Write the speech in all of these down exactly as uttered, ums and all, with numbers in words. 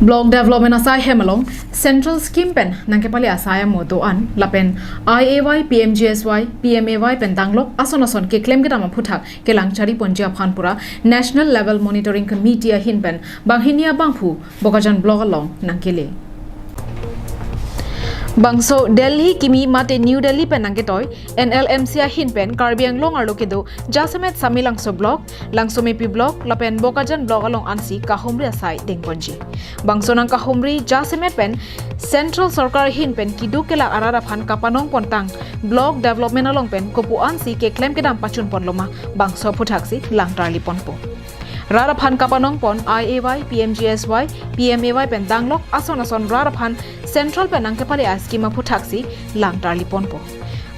Block development asai hem along central scheme pen nangkepale asai amo do-an lapen I A Y, P M G S Y, P M A Y pen danglok ason ason keklem kedam aphuthak kelang chari ponji aphan pura National Level Monitoring Committee ahin pen banghini abangphu Bokajan block along nangkele. Bangso Delhi kimi mate New Delhi pen nangketoi N L M C ahin pen Karbi Anglong arlo kedo jasemet Samelangso block, Langsomepi block lapen Bokajan block along ansi kahumri asai dengponji. Bangso nangkahumri jasemet pen Central Sorkar ahin pen keduk kelak arat aphan kapanong pontang block development along pen kopu ansi keklem kedam pachun ponloma bangso aphuthaksi langtarli ponpo. Rat aphan kapanong pon I A Y, P M G S Y, P M A Y pen danglok ason ason rat aphan Central pen nangkepale a-scheme aphuthaksi langtarli ponpo.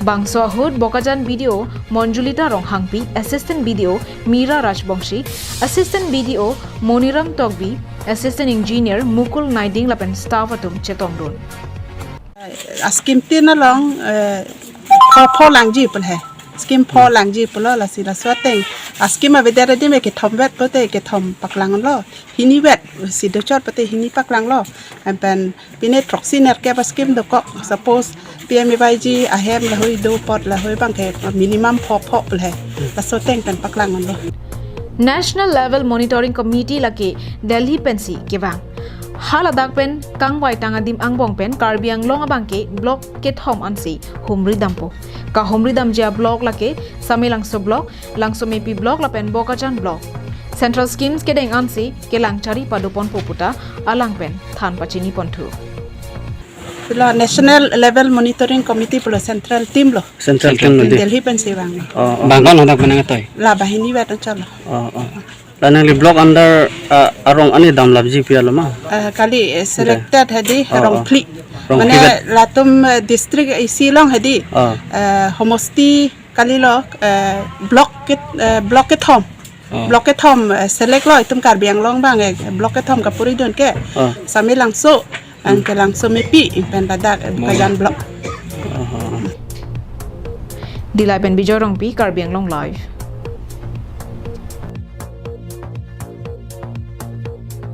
Bangso ahut Bokajan B D O Monjulita Ronghangpi, Assistant B D O Mira Rajbongshi, Assistant B D O Moniram Tokbi, Assistant Engineer Mukul Naiding lapen staff atum chetongdun. A-scheme tin along, eh, pho pho langji pul he. Scheme pho langji pulo lasi laso ateng. A-scheme avedet adim kethom vet pote kethom paklanglo. Hini vet si dochot pote hini paklanglo. Anpen pine throksi nerkep a-scheme dokok. Suppose P M A Y G ahem lahoi do apot lahoi abangke minimum pho pho pul he. Laso ateng pen paklanglo. National Level Monitoring Committee lake Delhi pensi kevang. Haladak pen kangvai tang adim angbong pen Karbi Anglong abangke block kethom ansi humri dampo. Kahumri damji a-block lake Samelangso block, Langsomepi block lapen Bokajan block. Central schemes kedeng ansi kelang chari padoponpo puta alang pen than pachini ponthu. Pulo National Level Monitoring Committee pulo central team lo. Central team lo Delhi di. Delhi pensi vanglo. Oh, oh. Bang kon hadak pen nangketoi? La banghini vet anchot lo. Oh, oh. La nangli block under, ah, arong ani damlapji pi alo ma? Ah, kali, eh, selected hedi, oh, rong, oh, phli. Rong, mane phli vet. Latum, eh, district isi along hedi. Oh. Eh, homosti kalilo, eh, block ket-, eh, block kethom. Oh. Block kethom, eh, select lo itum Karbi Anglong abang, eh, block kethom kapuridun ke. Oh. Samelangso, anke Langsomepi, pen ladak, eh, oh, Bokajan block. Oh, oh, oh. Dillai pen Bijoy Rongpi, Karbi Anglong Live.